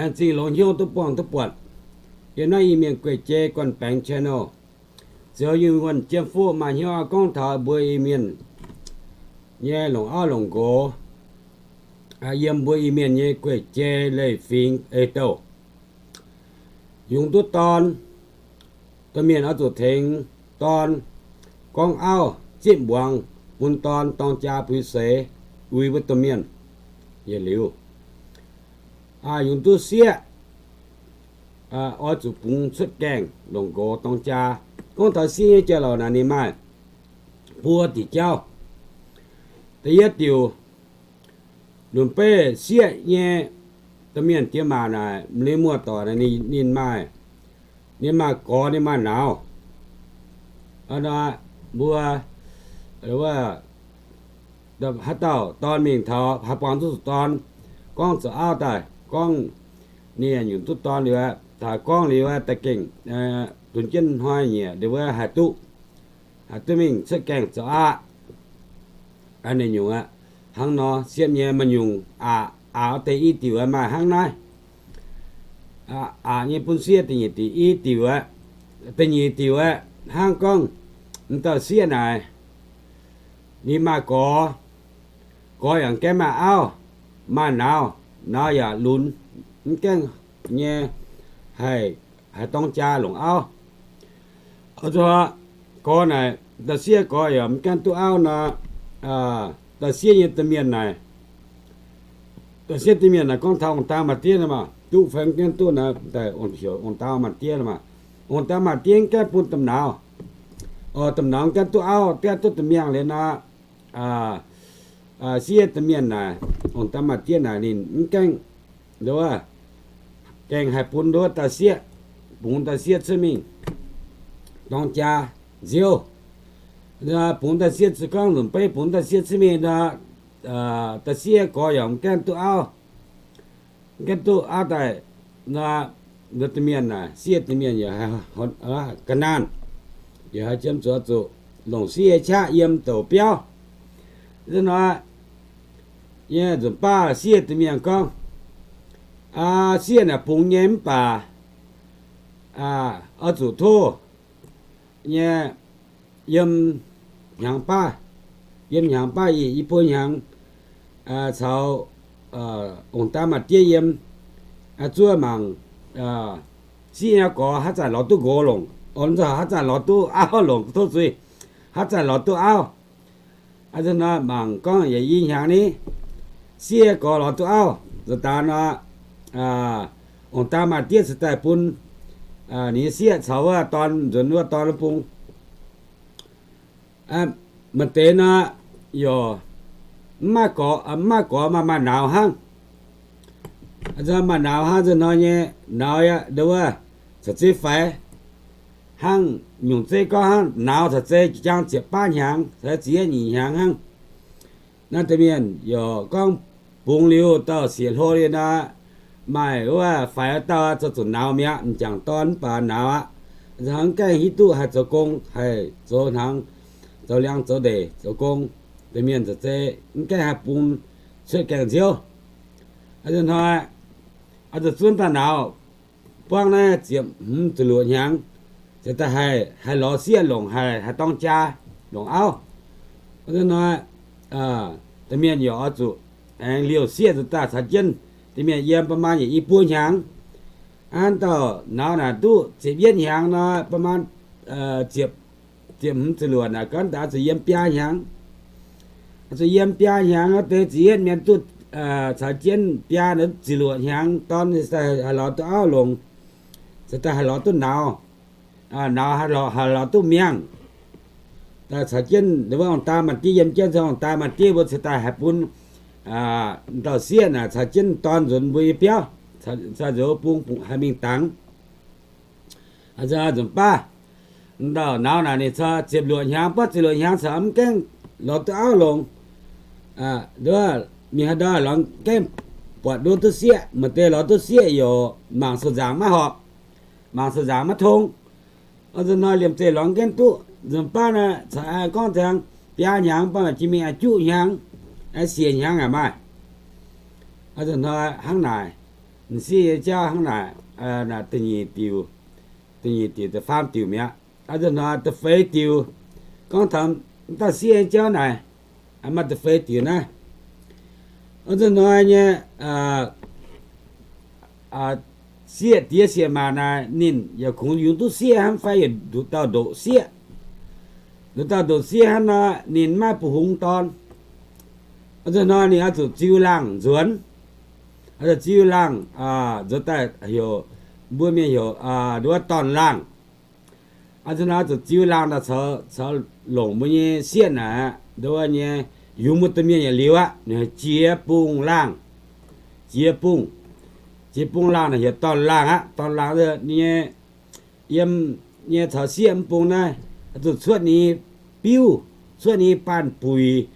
Laengz zingh longx hnyouv duqv buangh duqv buatc yiem naaiv Iu-Mienh gueiv jei gorn-baengx channel. Ziouc yie wuonh Jiem Fuqv maaih hnyouv gorngv taux mbuo Iu-Mienh nyei longc auv longc nqox, yiem mbuo Iu-Mienh nyei gueiv jei leiz-fingx ei-douh. Yungz duqv dorn, domh mienh oix zuqc tengx dorn gorngv auv zipv mbuangz bun dorn dorng jaa puix seix uix mbuo domh mienh. Yietc liuz, yungz duqv sieqv, oix zuqc bungx cuotv gaengh longc nqox dorng jaa. Gorngv taux sieqv nyei jauv-louc naaic ninh maaih buo diuc jauv. Da'yietv diuc, lunc beiv sieqv nyei domh mienh diex maac naaic, ninh muoz-doic naaic ninh maaih, ninh maaih gorx ninh maaih nauz. Mbuo haaix dauh dorn mingh taux haih buangh duqv zuqc dorn, gorngv zoux auv daaih, gorngv ninh yungz duqv dorn liuz, taux gorngv liuz da'gengh dunx jienv hnoi nyieqc liuz wuov haih duqv, haih duqv mingh cuotv gaengh zoux aqv. Ninh nyungc aqv. Hnangv nor siepv nyei maaih nyungc aqc, aqc deix i diuc maaih hnangv naaiv. Aqc nyei bun sieqv da'nyeic diuc i diuc aqv. Da'nyeic diuc aqv, hnangv gorngv m'dauh sieqv naaic, ninh maaih gorx, gorx yaac mv gaengh maaih auv, maaih nauz, nauz yaac lunx, mv gaengh nyei haih, haih dorng jaa longc auv. Gorx naaic, dauh sieqv gorx yaac mv gaengh duqv auv nor, dauh sieqv nyei domh mienh naaic, dauh sieqv domh mienh naaic gorngv taux ong-daa maa-diev nor maah, duqv fai mv gaengh duqv nor, daaih ong-daa maa-diev nor maah. Ong-daa maa-diev mv gaengh bun domh nauz, domh nauz mv gaengh duqv auv, gaengh duqv domh miangh liuz nor, sieqv domh mienh naaic, ong-daa maa-diev naaic ninh mv gaengh, gaengh haih bun nduov dauh sieqv, bungx dauh sieqv cuotv mingh dorng jaa nziouv. Bungx dauh sieqv cuotv, gorngv nzunc beiv bungx dauh sieqv cuotv mingh nor, dauh sieqv gorx yaac mv gaengh duqv auv, mv gaengh duqv auv daaih nor, nduov domh mienh naaic, sieqv domh mienh yaac ga'naanh, yaac haiz jiem zuqc zuqc longc sieqv nyei qaqv yiem douc biauv. Hnangv nor, nyei nzunc baav sieqv domh mienh gorngv, sieqv naaic bungx nyei mv baac oix zuqc tov nyei yiem hnyangx baav, yiem hnyangx baav i, i buo hnyangx caux ong-daa maa-diev yiem, zuov mangc sieqv nyei gorx haaix zanc lorz duqv nqox longc, haaix zanc lorz duqv auv longc, tov zuiz, haaix zanc lorz duqv auv. Hnangv nor mangc gorngv yaac i hnyangx ni, sieqv nyei gorx lorz duqv auv, za'gengh nor, ong-daa maa-diev cingx daaih bun ninh nyei sieqv caux wuov dorn nzuonx wuov dorn bung. Maaih deix nor, yaac mv maaih gorx, mv maaih gorx maaih, maaih nauz hnangv. Maaih nauz hnangv nzunc hnoi nyei nauz yaac nduov wuov caux zeiv faix hnangv, nyungc zeiv gorngv hnangv nauz caux zeiv jang ziepc baav hnyangx, caux ziepc yietv nyeic hnyangx hnangv. Naaiv deix mienh yaac gorngv bungx liuz dauh sieqv hlo liuz nor, maaih wuov faix dauh zoux zuqc nauz mi'aqv, m'jangc dorn mv baac nauz aqv. Mv gaengh hiuv duqv haih zoux gong, haih zoux hnaangx, zoux liangx zoux ndeic zoux gong. Deix mienh zoux zeiv mv gaengh haih bungx cuotv gaengh nziouv. Hnoi oix zuqc zunv daaih nauz buangv naaiv ziepc hmz ziepc luoqc hnyangx, cingx daaih haih, haih lorz sieqv longc, haih, haih dorng jaa longc auv. Hnoi deix mienh yaac oix zuqc aengx liouh sieqv nzuonx daaih caux jienv deix mienh yiem, ba'maah yaac i buo hnyangx. Hnangv dauh nauz naaic duqv ziepc yietv hnyangx nor, ba'maah ziepc, ziepc hmz ziepc luoqc naaic, gorngv daaih zuqc yiem biaa hnyangx. Zuqc yiem biaa hnyangx nor, deix ziepc yietv mienh duqv caux jienv biaa, ziepc luoqc hnyangx dorn daaih haih lorz duqv auv longc, cingx daaih haih lorz duqv nauz. Nauz haih lorz, haih lorz duqv miangh. Daaih caux jienv wuov ong-daa maa-diev yiem jienv, ong-daa maa-diev mbuo cingx daaih haih bun dauh sieqv naaic caux jienv dorn nzuonx mbuo nyei biauv, caux nzuonx bung haih mingh dangx. Nzunc baav dauh nauz naaic ninh caux ziepc luoqc hnyangx, baav ziepc luoqc hnyangx caux mv gaengh lorz duqv auv longc. Mingh haaix ndau lorz gaengh buatc nduov duqv sieqv, maaih deix lorz duqv sieqv yaac mangc sou nzaangc maiv horpc, mangc sou nzaangc maiv tong. Nzunc hnoi liemh zeih lorz gaengh duqv, nzunc baav naaic caux gorngv ziangx biaa hnyangx, baav maaih jiex mingh juqv hnyangx, siec hnyangx aac maaih. Nzunc hnoi hnangv naaic. M'sieqv nyei jauv hnangv naaic, da'nyeic diuc, da'nyeic diuc, da'faam diuc mi'aqv. A'nzunc hnoi da'feix diuc, gorngv taux m'dauh sieqv nyei jauv naaic, maaih da'feix diuc naaiv. A'nzunc hnoi nyei sieqv diex sieqv maac naaic, ninh yaac kungx yungz duqv sieqv hnangv fai yietc nduqc dauh ndoqc sieqv. Nduqc dauh ndoqc sieqv hnangv nor, ninh maiv bungx hungx dorn. A'nzunc hnoi ninh oix zuqc ziux laangh nzuonx. Oix zuqc ziux laangh, nzuonx daaih heuc, mbuo mienh heuc nduov dorn-laangh. A'nzunc hnoi zuqc ziux laangh daaih caux, caux longc mbuo nyei sieqv naaic, nduov nyei, yungz mbuo domh mienh yietc liuz aqv. Ninh jiex bung laangh, jiex bung, jiex bung laangh naaic heuc dorn-laangh aqv. Dorn-laangh nyei, yiem nyei caux sieqv mv bung naaiv, zuqc cuotv ninh biuv, cuotv ninh baanh buic.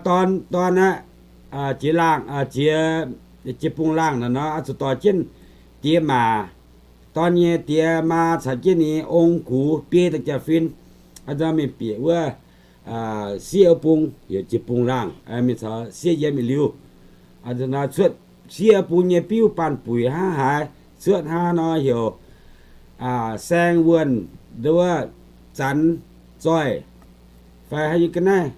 Dorn, dorn aqv, jiex laangh, jiex, jiex bung laangh naaic nor, zuqc dorh jienv diex maac, dorn nyei diex maa caux jienv ninh ong gux biei daaih jaa-fin. Mingh bieqc wuov sieqv wuov bung, heuc jiex bung laangh, mingh caux sieqv yiem yietc liuz. Cuotv sieqv wuov bung nyei biuv baanh buic hnangv haaix, cuotv hnangv nor heuc saeng wuonh, nduov zanx zoih, fai haaix nyungc ga'naaiv.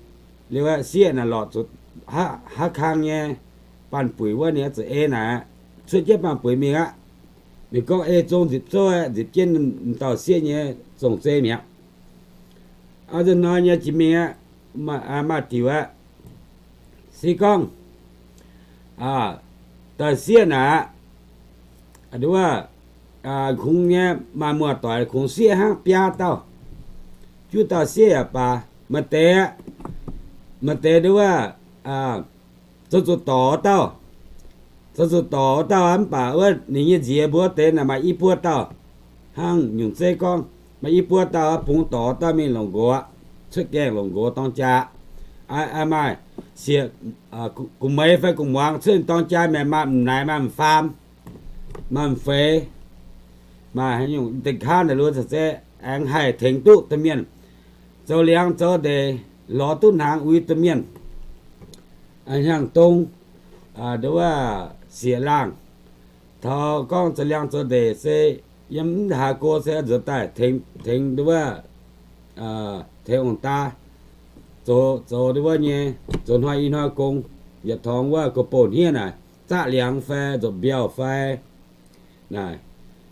Liuz sieqv naaic lorqc zuqc haav kang nyei baanh buic wuov, ninh oix zuqc ei naaic, cuotv jienv baanh buic mingh aqv. Ninh gorngv ei zong nzipc zouv, nzipc jienv m'dauh sieqv nyei zong-zei mi'aqv. A'nzunc hnoi nyei jiex mingh aqv, maaih diuc aqv. Se gorngv dauh sieqv naaic, nduov, kungx nyei maaih muoz-doic kungx sieqv hnangv biaa dauh. Juqv dauh sieqv yaac baac, maaih deix, maaih deix nduov, zoux zuqc dorc dauh, zoux zuqc dorc dauh mv baac wuov ninh nyei nziex mbuo deix naaic maaih i buo dauh. Hnangv nyungc zeiv gorngv maaih i buo dauh bungx dorc dauh mingh longc nqox, cuotv gaengh longc nqox dorng jaa. Maaih sieqv, gu'meix fai gu'muangx cuotv dorng jaa, maaih m'naaic maaih m'faam, maaih m'feix, maaih haaix nyungc deix kaav naaic lui caux zeiv aengx haih tengx duqv domh mienh zoux liangx zoux ndeic, lorz duqv hnaangx uix domh mienh. Hnyangx-dong, nduov, sieqv-laangh, taux gorngv zoux liangx zoux ndeic se yiem mv haaix go se nzuonx daaih tengx, tengx nduov, tengx ong-daa, zoux, zoux nduov nyei, zoux hnoi i hnoi gong. Yietc torngx wuov gorx-bou hniev naaic, zaqv liangx fai nzopc mbiauh fai naaic,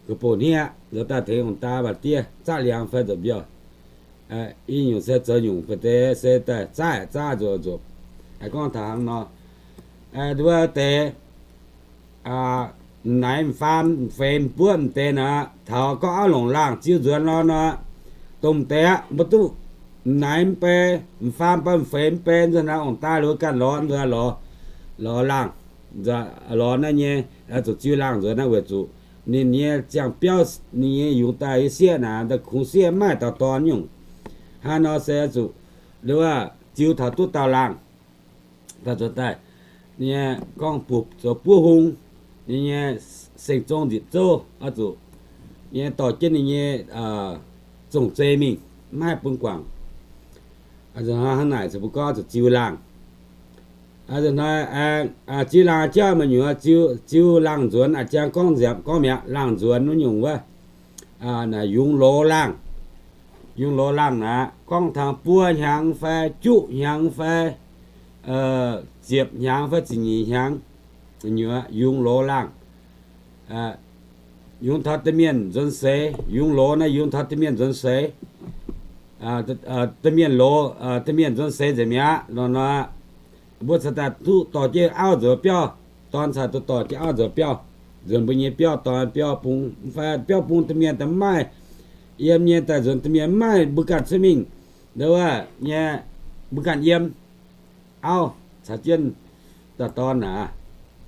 gorx-bou hniev nzuonx daaih tengx ong-daa mbu'ndiev zaqv liangx fai nzopc mbiauh. I nyungc se zoux nyungc, ba'deix se daaih zaqv zaqv nzopc nzopc. Gorngv taux hnangv nor, nduov deix m'naaic m'faam m'feix m'buoqv m'deix naaic, taux gorngv auv longc laangh ziux nzuonx nor nor, dongh m'deix aqv, mbuo duqv m'naaic m'bei, m'faam baac m'feix m'bei nzuonx naaic, ong-daa liuz ganh lorz nzuonx, lorz laangh, lorz naaiv nyei, zuqc ziux laangh nzuonx naaiv weic zuqc ninh nyei ziangh biauv, ninh nyei yungz daaih nyei sieqv naaic, kungx sieqv mv maaih dauh dorn nyungc. Hnangv nor se zuqc, nduov, ziux taux duqv dauh laangh daaih, gorngv zoux buov hung, ninh nyei seng-zong nzipc zouv oix zuqc nyei dorh jienv ninh nyei zong-zei mingh, mv haih bun guangc. Hnangv naaic se mbuo gorngv zuqc ziux laangh. Hnoi ziux laangh jauv maaih nyungc, ziux laangh nzuonx a'jang gorngv nziaapc gorngv mi'aqv. Laangh nzuonx wuov nyungc wuov, naaic yungz loz laangh. Yungz loz laangh naaic gorngv taux buo hnyangx fai juqv hnyangx fai ziepc hnyangx fai ziepc nyeic hnyangx, yungz loz laangh. Yungz taux domh mienh nzuonx seix, yungz loz naaiv yungz taux domh mienh nzuonx seix. Domh mienh loz, domh mienh nzuonx seix nzengc mi'aqv. Nor nor, mbuo cingx daaih duqv dorh jienv auv nzuonx biauv, dorn cingx duqv dorh jienv auv nzuonx biauv, nzuonx mbuo nyei biauv, dorh biauv bung, biauv bung domh mienh daaih mv maaih yiem nyei, daaih nzuonx domh mienh mv maaih mbuo ganh cuotv mingh, nduov nyei, mbuo ganh yiem. Auv caux jienv dauh dorn aac,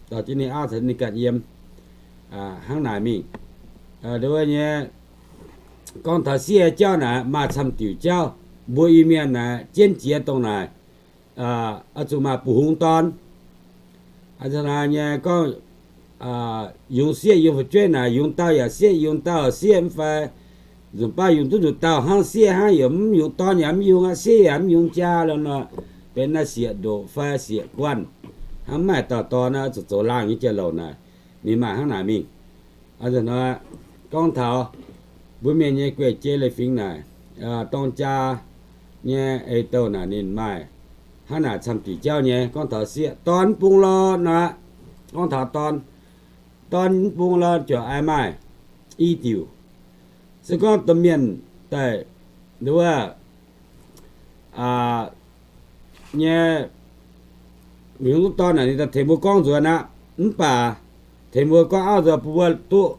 dorh jienv ninh auv caux ninh ganh yiem. Hnangv naaic mingh, nduov nyei, gorngv taux sieqv jauv naaic maaih camv diuc jauv. Mbuo Iu-Mienh naaic jienv jiex dongh naaic, oix zuqc maaih buc hungx dorn. Hnangv naaic nyei gorngv, yungz sieqv yungz fu'jueiv naaic, yungz dauh yaac sieqv, yungz dauh sieqv mv fai nzunc baav yungz duqv nzunc dauh hnangv sieqv hnangv, yaac mv yungz dorn yaac mv yungz aqv, sieqv yaac mv yungz jaa lo nor, benx naaiv sieqv ndoqc fai sieqv guanh. Hnangv maaih dauh dorn naaic zuqc zoux laangh nyei jiex louc naaic. Ninh maaih hnangv naaic mingh. Hnoi gorngv taux mbuo mienh nyei guei-jei leiz-fingx naaic, dorng jaa nyei ei-douh naaic ninh maaih hnangv naaic camv diuc jauv nyei. Gorngv taux sieqv dorn bung lorh nor, gorngv taux dorn, dorn bung lorh ziouc aengx maaih i diuc. Se gorngv domh mienh daaih wuov nyei, mingh wuov dorn naaic ninh daaih tengx mbuo gorngv nzuonx aqv. Mv baac tengx mbuo gorngv auv nzuonx bun mbuo duqv,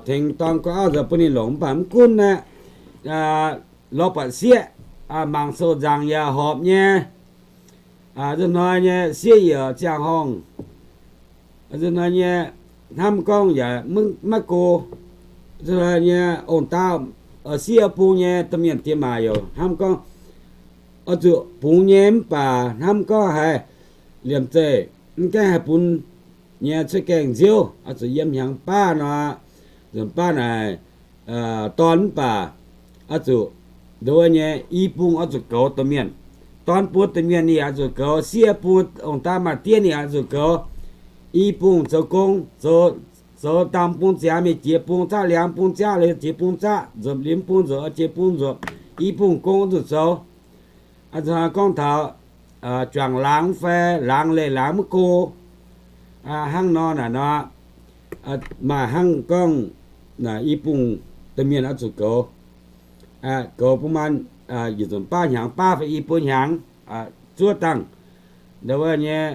tengx dorn gorngv auv nzuonx bun ninh longc, mv baac mv gunv aqv. Lorz buatc sieqv, mangc sou nzaangc yaac horpc nyei. Nzunc hnoi nyei sieqv yaac ziangh horngh, nzunc hnoi nyei hnamv gorngv yaac maiv go. Nzunc hnoi nyei ong-daa, sieqv bung nyei domh mienh diex maac yaac hnamv gorngv oix zuqc bungx nyei, mv baac hnamv gorngv haiz liemh zeih mv gaengh haih bun nyei cuotv gaengh nziouv, oix zuqc yiem hnyangx baav nor, nzuonx baav naaic dorn mv baac oix zuqc nduov nyei i bung oix zuqc goux domh mienh. Dorn bun domh mienh ninh oix zuqc goux, sieqv bun ong-daa maa-diev ninh oix zuqc goux. I bung zoux gong, zoux ndaamv bung ziangx mingh, jiex bung zaqv, liangx bung zaqv, liuz jiex bung zaqv, nzopc liuz bung nzopc, jiex bung nzopc, i bung gong zuqc zoux. Gorngv taux juangc laangz fai laangz leih laangz maiv go, hnangv nor naaic nor, maaih hnangv gorngv i bung domh mienh oix zuqc goux, goux bun maan yietc nzunc baav hnyangx baav fai i bun hnyangx zuov dangh. Nduov nyei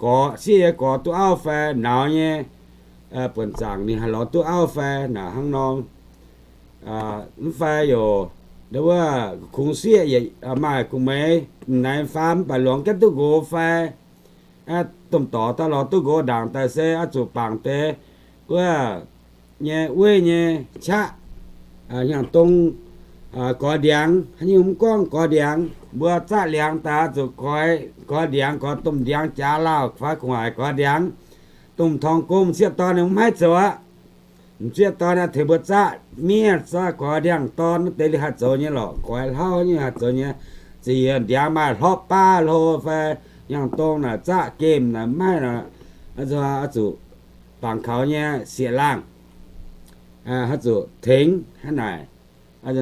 gorx, sieqv nyei gorx duqv auv fai nauz nyei buonc zaangc ninh haih lorz duqv auv fai naaic hnangv nor. Mv fai yaac nduov kungx sieqv yaac maaih gu'nyuoz meix m'naaiv faam mv baac longx gaengh duqv nqox fai domh dorc daaih lorz duqv nqox ndaangc daaih se oix zuqc bangc deix wuov nyei weiv nyei qaqv, hnyangx-dong, goix ndiangx. Haaix nyungc mv gorngv goix ndiangx, mbuo zaqv liangx daaih oix zuqc goix, goix ndiangx, goix domh ndiangx jaax lauh fai gu'nguaaic goix ndiangx. Domh torngv gong m'sieqv dorn ninh mv haih zoux aqv. M'sieqv dorn aeqv, tengx mbuo zaqv miev zaqv goix ndiangx dorn wuov deix haih zoux nyei lorqc. Goix hlauv nyei haih zoux nyei. Ziec ndiangx maaih hlorpv baav hlo fai hnyangx-dong naaic zaqv gemh naaic mv haih nor, oix zuqc bangc kaux nyei sieqv-laangh, oix zuqc tengx hnangv naaic.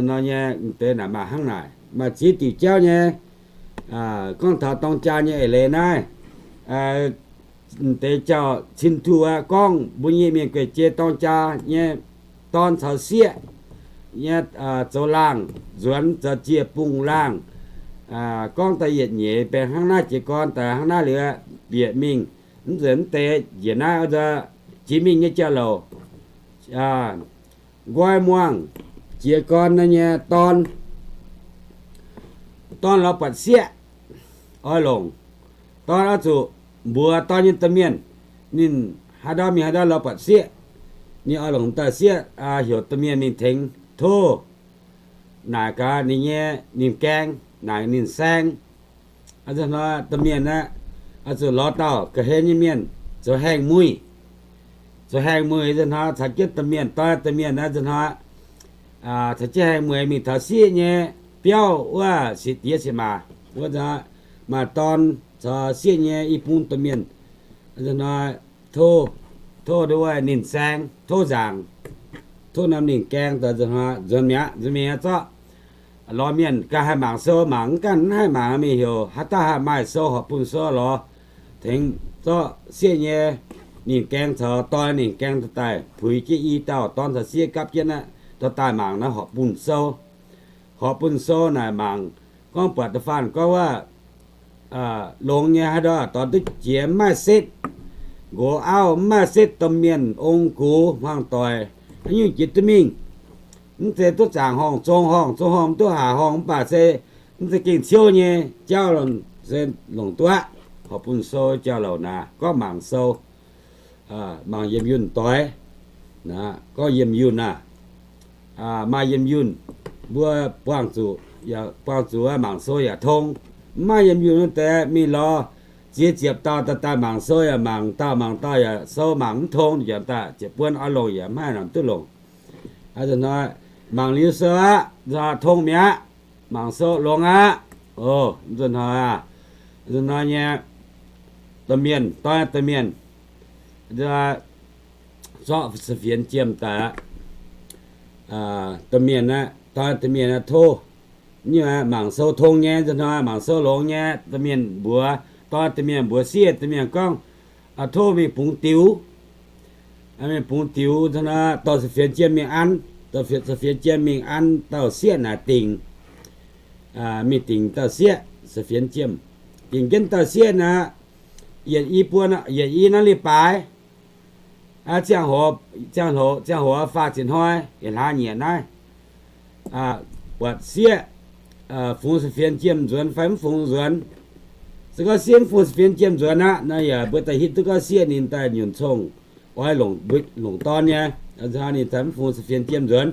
Nor nyei m'deix naaic maaih hnangv naaic, maaih ziex diuc jauv nyei. Gorngv taux dorng jaa nyei eix leiz naaiv, m'deix jauv cin-tuh aqv, gorngv mbuo nyei mienh gueic jei dorng jaa nyei dorn caux sieqv nyei zoux laangh nzuonx zoux ziec bungh laangh. Gorngv daaih yietc nyeiz benx hnangv naaiv jiez gorn daaih hnangv naaiv liuz bieqc mingh. Mv nzunc mv deix njiec naaiv jiex mingh nyei jauv-louc. Nqoi muangh jiez gorn nyei dorn, dorn lorz buatc sieqv oix longc. Dorn oix zuqc mbuox dorn nyei domh mienh, ninh haaix ndau mingh haaix ndau lorz buatc sieqv, ninh oix longc daaih sieqv heuc domh mienh mingh tengx tov. Naaic gaax ninh nyei ninh gaeng, naaic ninh saeng. Hnoi domh mienh aeqv, oix zuqc lorz dauh ga'hlen nyei mienh zoux haengh muic. Zoux haengh muic nzunc hnoi caux jienv domh mienh, dorn domh mienh nzunc hnoi caux jienv haengh muic mingh taux sieqv nyei biauv wuov sieqv diex sieqv maac wuov, maaih dorn caux sieqv nyei i bung domh mienh. Nzunc hnoi tov, tov nduov ninh saeng, tov nzaangc, tov norm ninh gaeng daaih nzunc hnoi nzuonx mi'aqv, nzuonx mi'aqv zorqv. Lorz mienh ganh haih mangc sou mangc, mv ganh mv haih mangc mingh heuc haaix dauh haih maaih sou horpc bun sou lorz tengx zorqv sieqv nyei ninh gaeng caux dorn ninh gaeng daaih puix jienv i dauh dorn caux sieqv gapv jienv aqv, dorh daaih mangc naaiv horpc bun sou. Horpc bun sou naaic mangc, gorngv buatc da'faanh gorngv wuov longx nyei haaix ndau dorh duqv jiex, mv maaih setv nqox auv, mv maaih setv domh mienh ong-gux hmuangv doic, haaix nyungc jiex duqv mingh. Mv zeiz duqv zaangc horngh, zong horngh, zong horngh mv duqv haac horngh, mv baac se mv zeiz gengh ciouv nyei jauv se longc duqv aqv. Horpc bun sou jauv-louc naaic gorngv mangc sou, mangc yiemh yunh doix. Gorngv yiemh yunh aah, maaih yiemh yunh, mbuo buangh zuqc, buangh zuqc mangc sou yaac tong. Mv maaih yiemh yunh wuov deix mingh lorz ziex ziepc dauh daaih daaih mangc sou yaac mangc dauh mangc dauh yaac sou mangc mv tong, yaac daaih ziepc buonc oix longc yaac mv haih nangc duqv longc. Hnoi mangc liuz sou aqv, tong mi'aqv, mangc sou longx aqv. Nzunc hnoi, nzunc hnoi nyei domh mienh, dorn domh mienh, zorqv se fienx jiem daaih aqv. Domh mienh aqv, dorn domh mienh aqv, tov mangc sou tong nyei, nzunc hnoi mangc sou longx nyei, domh mienh mbuox, dorn domh mienh mbuox sieqv domh mienh gorngv, tov mingh bungx diux. Mingh bungx diux, nzunc hnoi dorh se fienx jiem mingh an, dorh se fienx jiem mingh an dauh sieqv naaic dingc. Mingh dingc dauh sieqv se fienx jiem. Dingc jienv dauh sieqv naaic, yietc i buo, yietc i naaiv leiz-baaix, ziangh hoc, ziangh hoc, ziangh hoc faah ziepc hnoi, yietc hlaax nyieqc naaiv, buatc sieqv fungx se fienx jiem nzuonx fai mv fungx nzuonx. Se gorngv sieqv mv fungx se fienx jiem nzuonx aqv, naaiv yaac mbuo daaih hitv duqv gorngv sieqv ninh daaih nyunc cong oix longc, longc dorn nyei. Ninh daaih mv fungx se fienx jiem nzuonx.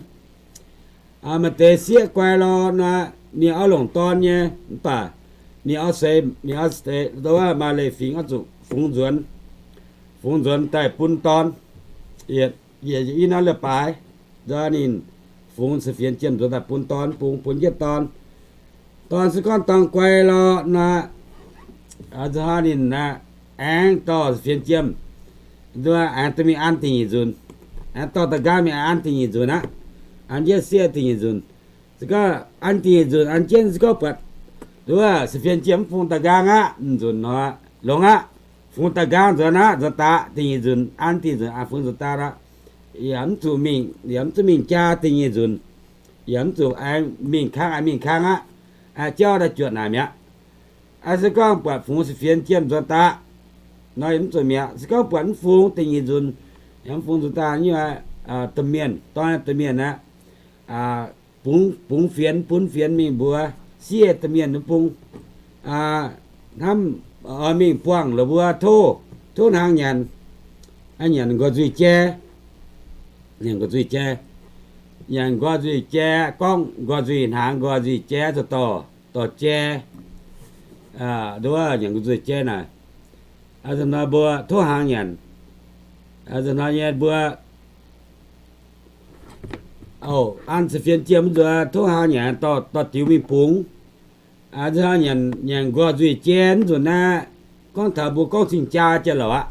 Maaih deix sieqv guai lorqc naaic, ninh oix longc dorn nyei, mv baac ninh oix seix, ninh oix seix, maaih leiz-fingx oix zuqc fungx nzuonx, fungx nzuonx daaih bun dorn. Yietc i naaiv leiz-baaix, ninh fungx se fienx jiem nzuonx daaih bun dorn, bun, bun jienv dorn. Dorn se gorngv dorn guai lorqc naaic, ninh aengx dorh se fienx jiem, aengx dorh mingh an dingc nyeic nzunc, aengx dorh da'nqaang mingh an dingc nyeic nzunc aqv, an jienv sieqv dingc nyeic nzunc. Se gorngv an dingc nyeic nzunc, an jienv se gorngv buatc se fienx jiem mv fungx da'nqaang aqv, nzunc hnoi longx aqv, fungx da'nqaang nzuonx aqv, nzuonx daaih dingc nyeic nzunc, an dingc nzunc, an fungx nzuonx daaih aqv, yaac mv zuqc mingh, yaac mv zuqc mingh jaa dingc nyeic nzunc, yaac mv zuqc aengx mingh kangv, aengx mingh kangv aqv. Jauv daaih juotc naaic mi'aqv. Se gorngv buatc fungx se fienx jiem nzuonx daaih nor, yaac mv zuqc mi'aqv. Se gorngv buatc mv fungx dingc nyeic nzunc, yaac mv fungx nzuonx daaih, domh mienh, dorn domh mienh aqv, bungx, bungx fienx, bun fienx mingh mbuox sieqv domh mienh bung, hnamv oix mingh buangh la'buo tov, tov hnaangx nyanc, nyanc nqoi nzuih jai, nyanc nqoi nzuih jai, nyanc nqoi nzuih jai, gorngv nqoi nzuih hnaangx, nqoi nzuih jai zuqc dorh, dorh jai, nduov nyanc nqoi nzuih jai naaic, nzunc hnoi mbuo tov hnaangx nyanc, nzunc hnoi nyei mbuo an se fienx jiem nzuonx tov hnaangx nyanc, dorh diux mingh bungx. Nzunc hnoi nyanc nqoi nzuih jai nzunc naaiv, gorngv taux mbuo gorngv cing-jaa jiex louc aqv.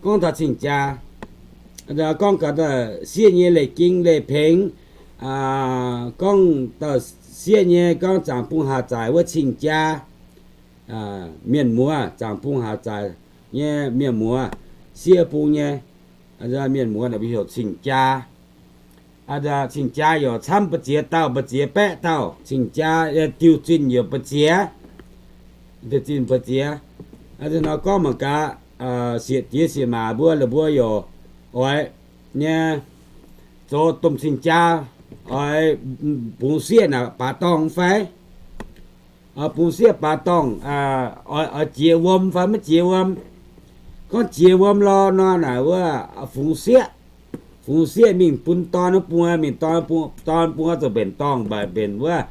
Gorngv taux cing-jaa, gorngv gaax sieqv nyei leiz-ging leiz-pengx, gorngv dauh sieqv nyei gorngv zaangc bung haac zaaic wuov cing-jaa, mienh muoz, zaangc bung haac zaaic nyei mienh muoz, sieqv bung nyei mienh muoz naaic mbuo heuc cing-jaa. Cing-jaa yaac camv mbu'ziex dauh, mbu'ziex baeqv dauh. Cing-jaa diuh zinh yaac mbu'ziex, diuh zinh mbu'ziex. Nor gorngv mangc gaax, sieqv diex sieqv maac mbuo la'mbuo yaac oix nyei zoux domh cing-jaa, oix bungx sieqv naaic baaix dorngh fai? Bungx sieqv baaix dorngh, oix jiex wuom fai maiv jiex wuom? Gorngv jiex wuom lorqc nor naaic wuov fungx sieqv, fungx sieqv mingh bun dorn bung, mingh dorn bung, dorn bung oix zuqc mbenc dorngh, mbenc wuov,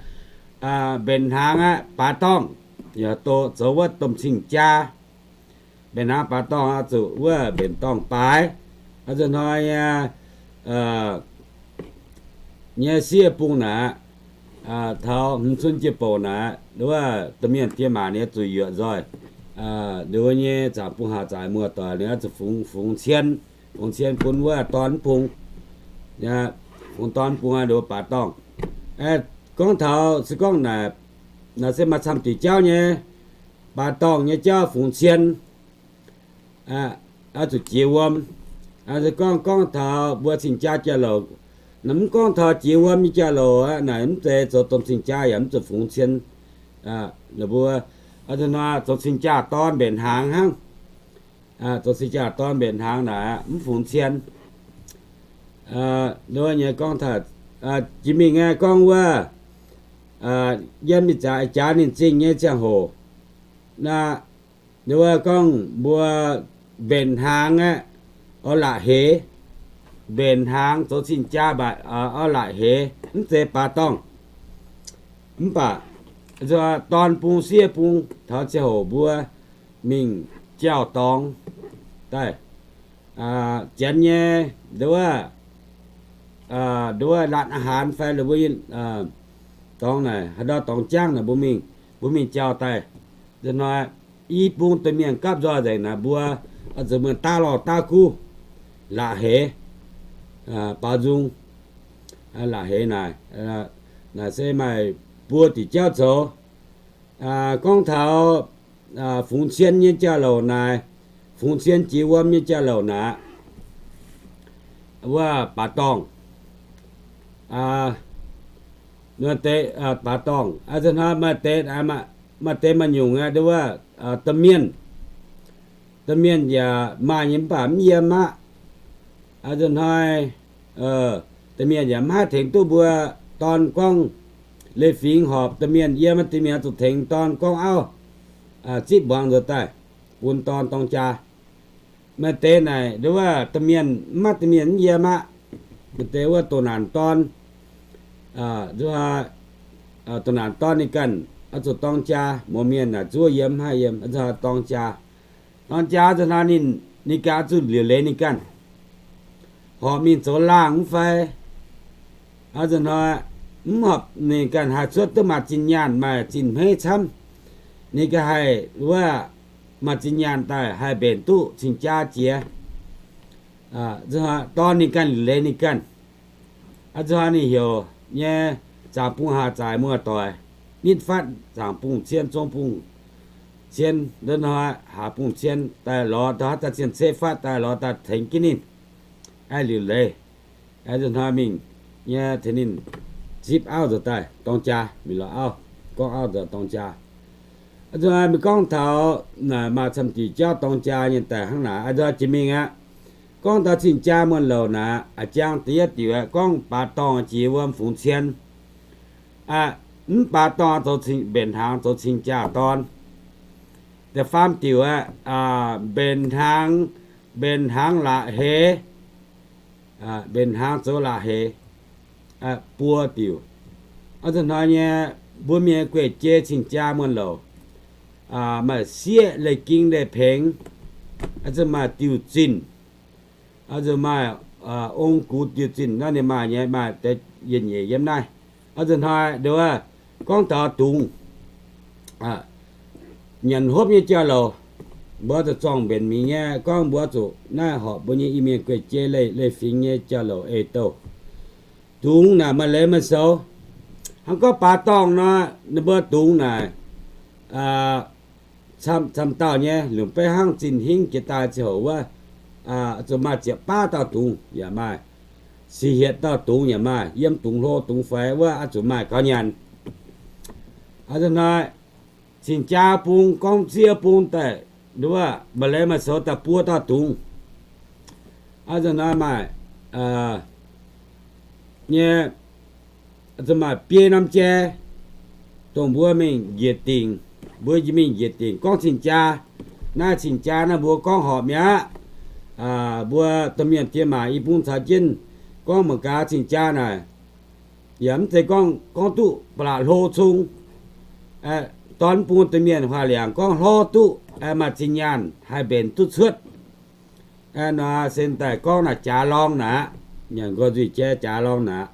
mbenc hnaangx aqv baaix dorngh, yaac zoux wuov domh cing-jaa. Mbenc hnaangx baaix dorngh oix zuqc wuov mbenc dorngh baaix. Nzunc hnoi nyei sieqv bung naaic, taux hmz cun jiex bouc naaic, wuov domh mienh diex maac ninh zuqc yuoqc nzoih, wuov nyei zaangc bung haac zaaic muoz-doic ninh oix zuqc fungx, fungx cien, fungx cien bun wuov dorn bung, fungx dorn bung wuov baaix dorngh. Gorngv taux se gorngv naaic, naaic se maaih camv diuc jauv nyei, baaix dorngh nyei jauv fungx cien, oix zuqc jiex wuom. Se gorngv gorngv taux mbuo cing-jaa jauv-louc, mv gorngv taux jiex wuom nyei jauv-louc aqv, naaic mv zeiz zoux domh cing-jaa yaac mv zuqc fungx cien. Mbuo nzunc hnoi zoux cing-jaa dorn mbenc hnaangx hnangv. Zoux cing-jaa dorn mbenc hnaangx naaic mv fungx cien. Wuov nyei gorngv taux, jiex mingh aeqv, gorngv wuov, yiem ih zanc jaax ninh zingh nyei ziangh hoc, naaiv, wuov gorngv mbuo mbenc hnaangx aeqv, oix laqc heix. Mbenc hnaangx zoux cing-jaa mbaac oix laqc heix, mv zeiz baac dorngh. Mv baac dorn bung sieqv bung taux ziangh hoc mbuo mingh jauv-dorngx daaih, janx nyei, nduov, nduov ร้านอาหาร fai la'mbuo dorngx naaic, haaix ndau dorngx jangv naaic mbuo mingh, mbuo mingh jauv daaih. Nzunc hnoi i bung domh mienh gapv nzoih nzengc naaic mbuo Zuqc mienh daav lorh daav guv, la'heix, baaux nzung, la'heix naaic. Naaic se maaih buo diuc jauv zoux. Gorngv taux fungx cien nyei jauv-louc naaic, fungx cien jiex wuom nyei jauv-louc naaic, wuov baac dorngh, baac dorngh, hnoi maaih deix maaih nyungc wuov domh mienh, domh mienh yaac maaih nyei mv baac mv yiem aqv. Hnoi domh mienh yaac mv haih tengx duqv mbuo dorn gorngv, leiz-fingx horpc domh mienh yiem, domh mienh zuqc tengx dorn gorngv auv, zipv mbuangz nzuonx daaih bun dorn dorng jaa. Maaih deix naaic wuov domh mienh mv maaih domh mienh mv yiem aqv. Maaih deix wuov doh naanc dorn, doh naanc dorn ninh ganh oix zuqc dorng jaa. Mouz mienh naaic zuov yiem mv haih yiem, dorng jaa. Dorng jaa nzunc hnoi ninh, ninh ganh oix zuqc liuc leiz ninh ganh, horpc mingh zoux laangh mv fai, nzunc hnoi mv horpc ninh ganh haih cuotv duqv maaih zinh nyaanh maaih zinh hmeiv camv, ninh ganh haih wuov maaih zinh nyaanh daaih haih mbenc duqv cing-jaa jiex. Dorn ninh ganh liuc leiz ninh ganh. Nzunc hnoi ninh heuc nyei zaangc bung haac zaaic muoz-doic nitv fatv zaangc bung cien, zong bung cien, nzunc hnoi haac bung cien daaih lorz, da'haav daaih cien-ceqv fatv daaih lorz daaih tengx jienv ninh, liuc leiz. Nzunc hnoi mingh nyei tengx ninh zipv auv nzuonx daaih dorng jaa, mingh lorz auv, gorngv auv nzuonx dorng jaa. Nzunc hnoi mingh gorngv taux maaih camv diuc jauv dorng jaa nyei daaih hnangv naaic. Nzunc hnoi jiex mingh aqv. Gorngv taux cing-jaa muonh louc naaic, a'jang da'yietv diuc aeqv, gorngv baax dorngh jiex wuom fungx cien. Mv baax dorngh zoux cing, mbenc hnaangx zoux cing-jaa dorn. Da'faam diuc aeqv, mbenc hnaangx, mbenc hnaangx la'heix, mbenc hnaangx zoux la'heix, buo diuc. Nzunc hnoi nyei mbuo mienh gueic jei cing-jaa muonh louc, maaih sieqv, leiz-ging leiz-pengx, zuqc maaih diuh zinh, zuqc maaih ong gux diuh zinh nor, ninh maaih nyei, maaih deix yietc nyeic yiem naaiv. Nzunc hnoi nduov, gorngv taux dungz, nyanc hopv nyei jauv-louc, mbuo zuqc zorng mbenc mingh nyei. Gorngv mbuo zuqc naaiv horpc mbuo nyei Iu-Mienh gueic jei leiz-fingx nyei jauv-louc eix-douh. Dungz naaic maaih leiz maaih sou. Hnangv gorngv baax dorngh nor, ninh mbuo dungz naaic camv-camv dauh nyei, lungh beiv hnangv zinh hingv jiex daaih ziangh hoc wuov, zuqc maaih ziepc baav dauh dungz yaac maaih, sic hietc dauh dungz yaac maaih, yiem dungz hlo dungz faix wuov oix zuqc maaih gaux nyanc. Hnoi cing-jaa bung, gorngv ziev bung daaih, wuov maaih leiz maaih sou daaih buo dauh dungz. Hnoi maaih nyei, zuqc maaih biei norm jai, dongh mbuo mingh njiec dingc, mbuo mingh njiec dingc gorngv cing-jaa. Naaiv cing-jaa naaiv mbuo gorngv horpc mi'aqv. Mbuo domh mienh diex maac i bung caux jienv gorngv mangc gaax cing-jaa naaic, yaac mv zeiz gorngv, gorngv duqv ba'laqc hlo cung. Dorn bung domh mienh huaax liangc gorngv hlorv duqv, maaih zinh nyaanh haih mbenc duqv cuotv. Nor se daaih gorngv naaic jaax lorngh naaic, nyanc nqoi nzuih jai jaax lorngh naaic.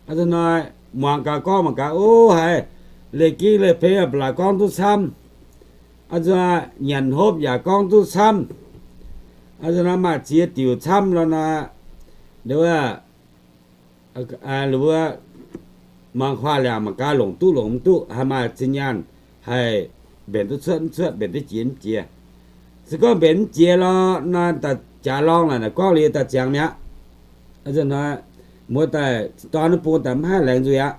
Hnoi muangx gaax gorngv mangc gaax, o haiz leiz-ging leiz-pengx ba'laqc gorngv duqv camv. Nzunc nyanc hopv yaac gorngv duqv camv. Nzunc nor maaih ziex diuc camv lorqc nor, mbuo mangc huaax liangc mangc gaax longc duqv longc mv duqv, haih maaih zinh nyaanh haih mbenc duqv cuotv mv cuotv, mbenc duqv jiex mv jiex. Se gorngv mbenc mv jiex lorqc nor, daaih jaax lorngh naaic, naaic gorngv liuz daaih ziangx mi'aqv. Nzunc hnoi muoz daaih dorn wuov bung daaih mv haih laengz nzuih aqv.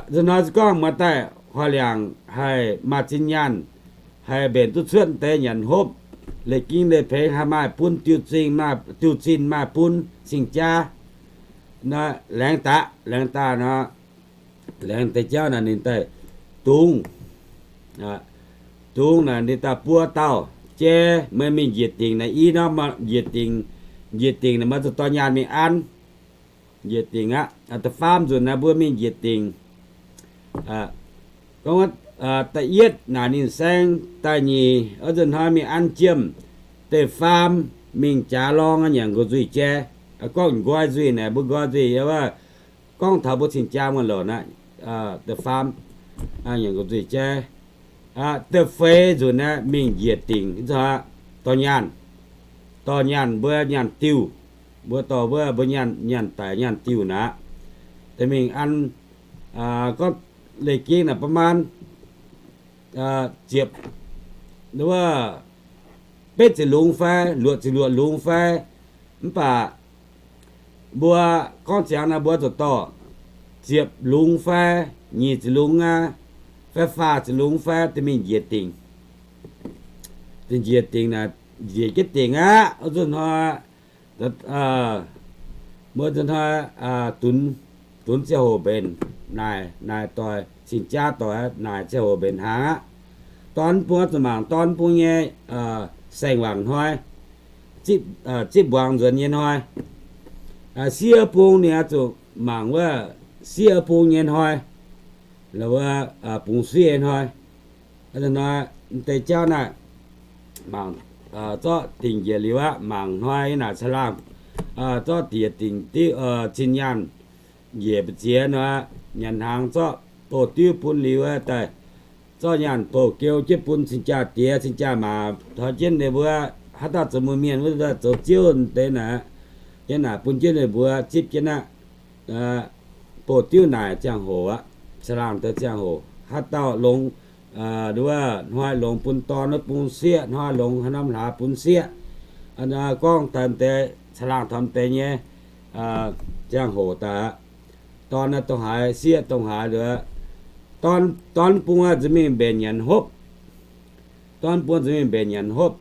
Nzunc hnoi se gorngv muoz daaih huaax liangc haih maaih zinh nyaanh, haih mbenc duqv cuotv deix nyanc hopv, leiz-ging leiz-pengx haih maaih bun diuh zinh, diuh zinh maaih bun cing-jaa, laengz daaih, laengz daaih nor, laengz deix jauv naaic ninh daaih dungz. Dungz naaic ninh daaih buo dauh jai, meih mingh njiec dingc naaic i norm njiec dingc, njiec dingc naaic maaih zuqc dorh nyaanh mingh an. Njiec dingc aqv. Da'faam nzunc naaic mbuo mingh njiec dingc. Gorngv da'yietv naaic ninh saeng, da'nyeic wuov nzunc hnoi mingh an jiem, da'faam mingh jaax lorngh nyanc nqoi nzuih jai, gorngv nqoi nzuih naaic mbuo nqoi nzuih, gorngv taux mbuo cing-jaa muonh louc naaic, da'faam nyanc nqoi nzuih jai. Da'feix nzunc aeqv, mingh njiec dingc, dorh nyaanh, dorh nyaanh, mbuo nyaanh diuh, mbuo dorh wuov mbuo nyaanh daic nyaanh diuh naaic. Da'mingh an, gorngv leiz-ging naaic ประมาณ ziepc, wuov, betv ziepc lungz fai luoqc ziepc luoqc lungz fai, mv baac mbuo gorngv ziangx naaic mbuo zuqc dorh ziepc lungz fai nyic ziepc lungz aqv, fai faah ziepc lungz fai da'mingh njiec dingc. Da'njiec dingc naaic, njiec jienv dingc aqv, nzunc hnoi mbuo nzunc hnoi dunx, dunx ziangh hoc mbenc naaic, naaic doic, cing-jaa doic naaic ziangh hoc mbenc hnaangx aqv. Dorn bung zuqc mangc dorn bung nyei saeng-wangc hnoi, zipv mbuangz nzuonx nyei hnoi. Sieqv bung ninh oix zuqc mangc wuov sieqv bung nyei hnoi, wuov bungx sieqv nyei hnoi. Hnoi deix jauv naaic, mangc, zorqv dingc njiec liuz aqv, mangc hnoi naaic caangh laangh, zorqv diex dingc diuv, cin nyaanh njiec mbu'ziex nor, nyanc hnaangx zorqv bouh diuv bun liuz daaih, zorqv nyaanh bouh geu jienv bun cing-jaa diex cing-jaa maac, tov jienv ninh mbuo, haaix dauh zoux muoz-mienh wuov zoux ziouv deix naaic, yiem naaic bun jienv ninh mbuo zipv jienv aqv. Bouh diuv naaic ziangh hoc aqv, caangh laangh deix ziangh hoc. Haaix dauh longx, wuov hnoi longx bun dorn wuov bung sieqv, hnoi longx haaix norm hlaax bun sieqv. Gorngv taux deix caangh laangh taux deix nyei ziangh hoc daaih aqv. Dorn dongh haaix, sieqv dongh haaix liuz, dorn bung zuqc mingh mbenc nyanc hopv. Dorn bung zuqc mingh mbenc nyanc hopv.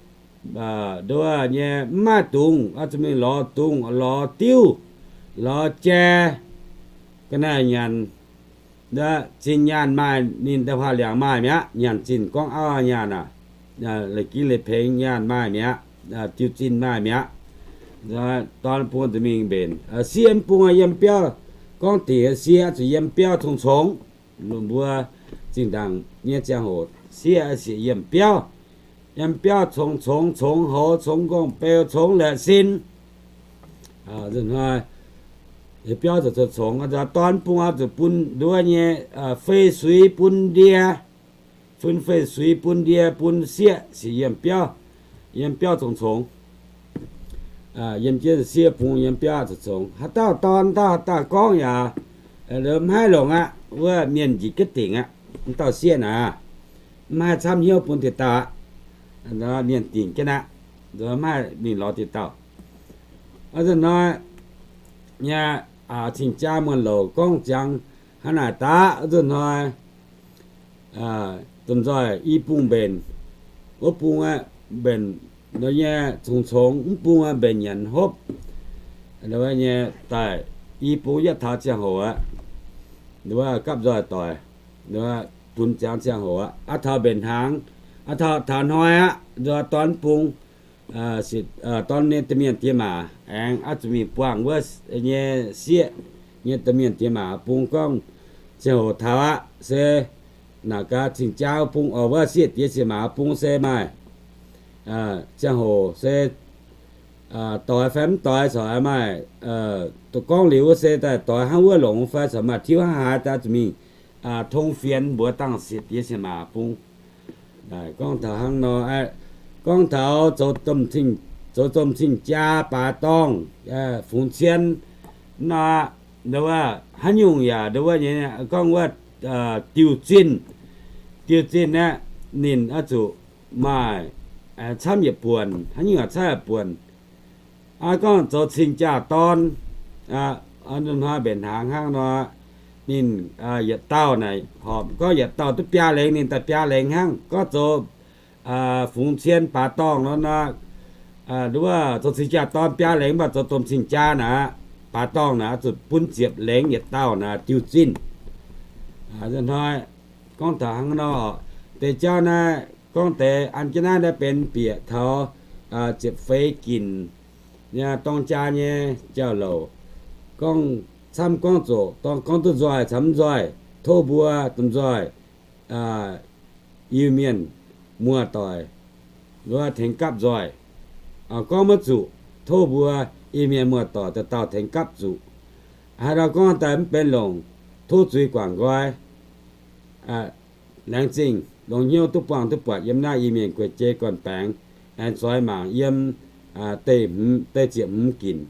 Nduov nyei mv maaih dungz, zuqc mingh lorz dungz, lorz diuv, lorz jai, ga'naaiv nyanc. Zinh nyaanh maaih, ninh daaih huaax liangx maaih mi'aqv. Nyaanh zinh gorngv auv nyaanh aac, leiz-ging leiz-pengx nyaanh maaih mi'aqv. Diuh zinh maaih mi'aqv. Dorn bung zuqc mingh mbenc. Sieqv bung yiem biauv, gorngv dingc sieqv zuqc yiem biauv congx-congx. Mbuo zinh ndaangc nyei ziangh hoc sieqv siec yiem biauv. Yiem biauv congx-congx, congx hoz, congx ngongh beu, congx laeqc sin. Hnoi biauv zuqc congx-congx, dorn bung oix zuqc bun nduov nyei fei-suix bun ndie, fun fei-suix bun ndie bun sieqv siec yiem biauv. Yiem biauv congx-congx, yiem jienv sieqv bung yiem biauv congx-congx. Haaix dauh dorn dauh haaix dauh gorngv yaac mv haih longc aqv. Wuov mienh njiec jienv dingc aqv. Mv dauh sieqv naaic mv haih camv hnyouv bun diqc dauh aqv. Mienh dingc jienv aqv, mv haih mingh lorz diqc dauh. A'hnoi nyei cing-jaa muonh louc gorngv ziangx hnangv naaic daaih, nzunc hnoi domh nzoih i bung mbenc, wuov bung aeqv, mbenc nyei congx-congx, mv bung aeqv, mbenc nyanc hopv nyei daaih. I bung yietv taux ziangh hoc aqv, gapv nzoih doic, dunx ziangx ziangh hoc aqv. A'taux mbenc hnaangx, a'taux taux hnoi aqv, dorn bung dorn nyei domh mienh diex maac aengx oix zuqc mingh buangh wuov nyei sieqv nyei domh mienh diex maac bung gorngv, ziangh hoc taux aqv se naaic gaax cing-jaa bung oc, wuov sieqv diex cin maac bung se maaih ziangh hoc se doix fai mv doix corc maaih, gorngv liuz wuov se daaih doix hnangv wuov longc fai corc maaih tiuv hnangv haaix daaih zuqc mingh tong fienx mbuox dangh sieqv diex cin maac bung. Gorngv taux hnangv nor, gorngv taux zoux domh cing-jaa baaix dorngh, fungx cien nor, nduov haaix nyungc yaac nduov nyei, gorngv wuov diuh zinh, diuh zinh aeqv, ninh oix zuqc maaih camv yietc buonc, haaix nyungc yaac camv yietc buonc. Gorngv zoux cing-jaa dorn, hnoi mbenc hnaangx hnangv nor, ninh yietc dauh naaic horpc, gorngv yietc dauh duqv biaa lengz ninh daaih biaa lengz hnangv. Gorngv zoux fungx cien baaix dorngh nor, nduov zoux cing-jaa dorn biaa lengz, mv baac zoux domh cing-jaa naaic, baaix dorngh naaic zuqc bun ziepc lengz yietc dauh naaic diuh zinh. Hnoi gorngv taux hnangv nor, deix jauv naaiv gorngv deix an jienv naaiv naaiv benx bieqc taux ziepc feix ginc nyei dorng jaa nyei jauv-louc. Gorngv camv gorngv zoqc, gorngv duqv nzoih camv nzoih, tov mbuo domh nzoih Iu-Mienh muoz-doic wuov tengx gapv nzoih. Gorngv maiv zuqc, tov mbuo Iu-Mienh muoz-doic dauh dauh tengx gapv zuqc. Haaix dauh gorngv daaih mv benx longc, tov zuiz guangc nqoi. Laengz zingh. longx hnyouv duqv buangh duqv buatc yiem naaiv Iu-Mienh guei-jei gorn-baengx, aengx zoix mangc yiem deix ziepc hmz ginc.